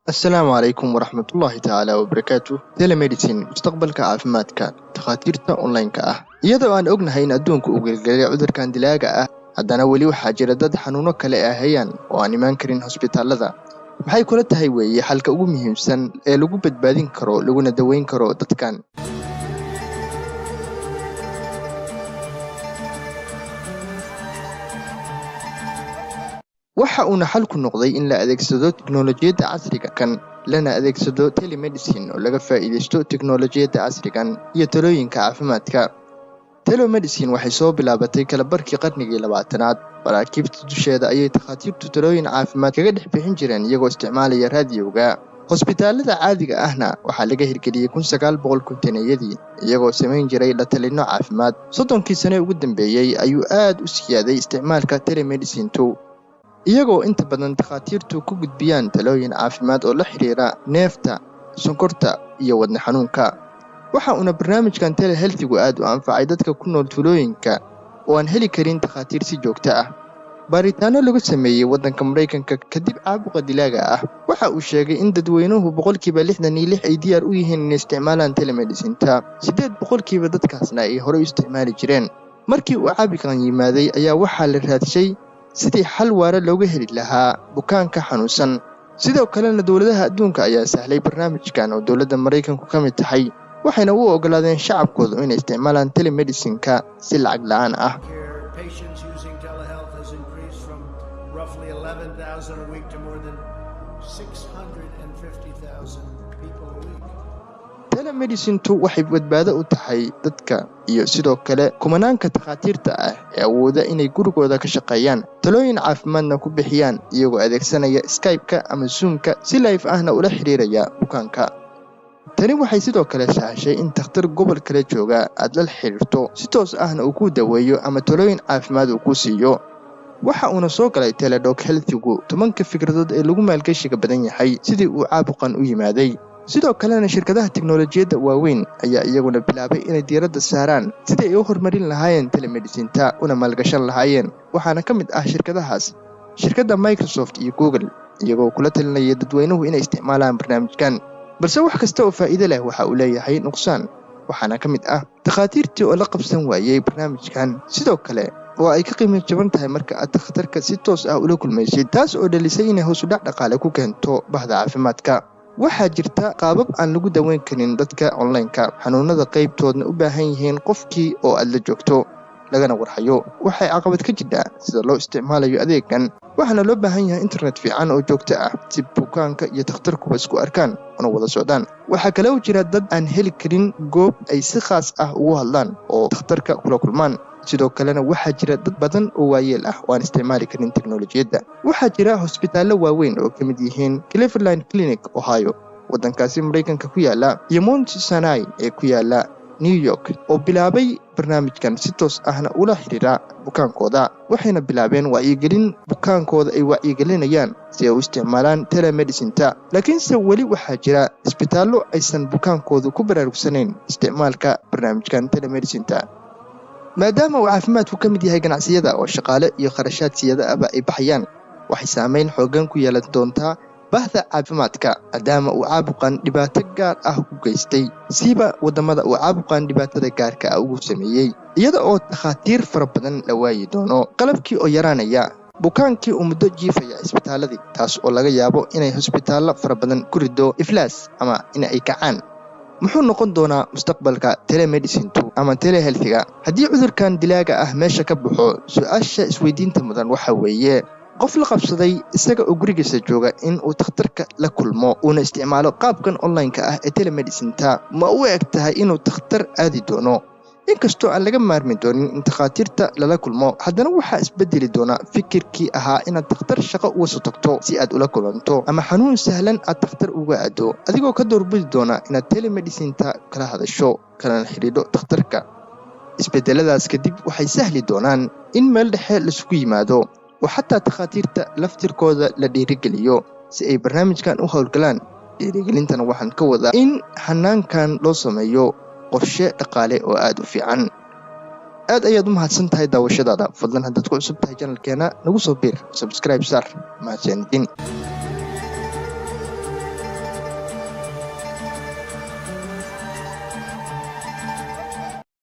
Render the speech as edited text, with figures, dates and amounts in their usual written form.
Asalaamu calaykum waraxmatullaahi tacaala wabarakaatu. Telemedicine, mustaqbalka caafimaadka, takhaatiirta online-ka ah. Iyadoo aan ognahay in adduunku uu gelgelay cudurkan dilaaga ah, haddana weli waxaa jira dad xanuuno kale ay hayaan oo aan imaan karin hosbitaalada. Maxay kula tahay weeye xalka ugu muhiimsan ee lagu badbaadin karo laguna daweyn karo dadkan? Waxa uuna xalku noqday in la adeegsado tiknoolajiyadda casriga kan, lana adeegsado telemedicine oo laga faa'iidaysto tiknoolajiyadda casrigan iyo talooyinka caafimaadka. Telemedicine waxay soo bilaabatay kala barkii qarnigii 20aad. Maraakiibta dusheeda ayay takhaatiirtu talooyin caafimaad kaga dhex bixin jireen iyagoo isticmaalaya raadiyowga. Hosbitaalada caadiga ahna waxaa laga hirgeliyey 1950-yadii, iyagoo samayn jiray la talino caafimaad. 30kii sane ugu dambeeyey ayuu aad u siyaaday isticmaalka telemedicine-tu, iyagoo inta badan takhaatiirtu ku gudbiyaan talooyin caafimaad oo la xiriira neefta, sonkorta iyo wadne xanuunka. Waxa uuna barnaamijkan telehealth-igu aad u anfacay dadka ku nool tuulooyinka oo aan heli karin takhaatiir si joogto ah. Baaritaano lagu sameeyey waddanka Maraykanka kadib caabuqa dilaaga ah waxa uu sheegay in dadweynuhu 66% ay diyaar u yihiin inay isticmaalaan telemedicine-ta, 8% dadkaasna ay horey u isticmaali jireen. Markii uu caabuqan yimaaday ayaa waxaa la raadshay sidii xal waara looga heli lahaa bukaanka xanuunsan. Sidoo kalena dowladaha adduunka ayaa sahlay barnaamijkan, oo dowladda Maraykanku ka mid tahay, waxayna u oggolaadeen shacabkoodu inay isticmaalaan telemedicine-ka si lacag la'aan ah. Care patients using telehealth has increased from roughly 11,000 a week to more than 650,000 people a week. Telemedicine-tu waxay badbaado u tahay dadka iyo sidoo kale kumanaanka takhaatiirta ah ee awooda inay gurigooda ka shaqeeyaan, talooyin caafimaadna ku bixiyaan iyagoo adeegsanaya Skype-ka ama Zoom-ka, si live ahna ula xiriiraya bukaanka. Tani waxay sidoo kale sahashay in takhtar gobol kale jooga aad la xiriirto, si toos ahna uu kuu daweeyo ama talooyin caafimaad uu kuu siiyo. Waxa uuna soo galay teledoc health-igu 10ka fikradood ee lagu maalgashiga badan yahay sidii uu caabuqan u yimaaday. Sidoo kalena shirkadaha tiknoolajiyadda waaweyn ayaa iyaguna bilaabay inay diiradda saaraan sidii ay u horumarin lahaayeen telemedicine-ta una maalgashan lahaayeen. Waxaana ka mid ah shirkadahaas shirkadda Microsoft iyo Google, iyagoo kula talinaya dadweynuhu inay isticmaalaan barnaamijkan. Balse wax kasta oo faa'iido leh waxa uu leeyahay nuqsaan, waxaana ka mid ah takhaatiirtii oo la qabsan waayey barnaamijkan, sidoo kale oo ay ka qiimo jaban tahay marka aad takhtarka si toos ah ula kulmaysid, taas oo dhalisay inay hoos u dhac dhaqaale ku keento bahda caafimaadka. Waxaa jirta qaabab aan lagu daweyn karin dadka online-ka, xanuunada qaybtoodna u baahan yihiin qofkii oo aad la joogto lagana warhayo. Waxay caqabad ka jidhaa sida loo isticmaalayo adeegan, waxaana loo baahan yahay internet fiican oo joogto ah si bukaanka iyo takhtarkuba isku arkaan una wada socdaan. Waxaa kale oo jira dad aan heli karin goob ay si khaas ah ugu hadlaan oo takhtarka kula kulmaan. Sidoo kalena waxaa jira dad badan oo waayeel ah oo aan isticmaali karin teknolojiyadda. Waxaa jira hosbitaallo waaweyn oo ka mid yihiin Cleveland Clinic Ohio, waddankaasi Maraykanka ku yaala, iyo Mount Sinai ee ku yaala New York, oo bilaabay barnaamijkan si toos ahna ula xiriira bukaankooda. Waxayna bilaabeen wacyigelin bukaankooda ay wacyigelinayaan si ay u isticmaalaan telemedicine-ta. Laakiinse weli waxaa jira isbitaallo aysan bukaankoodu ku baraarugsanayn isticmaalka barnaamijkan telemedicine-ta. Maadaama uu caafimaadku ka mid yahay ganacsiyada oo shaqaale iyo kharashaad siyada ahba ay baxayaan, waxay saameyn xooggan ku yeelan doontaa bahda caafimaadka, maadaama uu caabuqan dhibaato gaar ah u geystay, siiba waddamada uu caabuqan dhibaatada gaarka ah ugu sameeyey, iyada oo takhaatiir fara badan la waayi doono, qalabkii oo yaraanaya, bukaankii uu muddo jiifaya isbitaaladii, taas oo laga yaabo inay hosbitaallo fara badan ku riddo iflaas ama in ay kacaan. Muxuu noqon doonaa mustaqbalka telemedicine-tu ama telehealth-iga haddii cudurkan dilaaga ah meesha ka baxo? Su-aasha isweydiinta mudan waxa weeye, qof la qabsaday isaga oo gurigiisa jooga in uu takhtarka la kulmo uuna isticmaalo qaabkan online-ka ah ee telemedicine-ta, ma u eg tahay inuu takhtar aadi doono? Inkastoo aan laga maarmi doonin in takhaatiirta lala kulmo, haddana waxaa isbedeli doona fikirkii ahaa inaad takhtar shaqo uga soo tagto si aad ula kulanto, ama xanuun sahlan aad takhtar uga aado, adigoo ka doorbidi doona inaad telemedicine-ta kala hadasho kalana xidhiidho takhtarka. Isbedeladaas kadib waxay sahli doonaan in meel dhexe laisugu yimaado oo xataa takhaatiirta laftirkooda la dhiirigeliyo si ay barnaamijkan u howlgalaan. Dhiirigelintana waxaan ka wadaa in hanaankan loo sameeyo qorshe dhaqaale oo aad u fiican. Aad ayaad u mahadsan tahay daawashadaada. Fadlan haddaad ku cusub tahay channel-keena, nagu soo biir, subscribe saar. Mahadsanidin.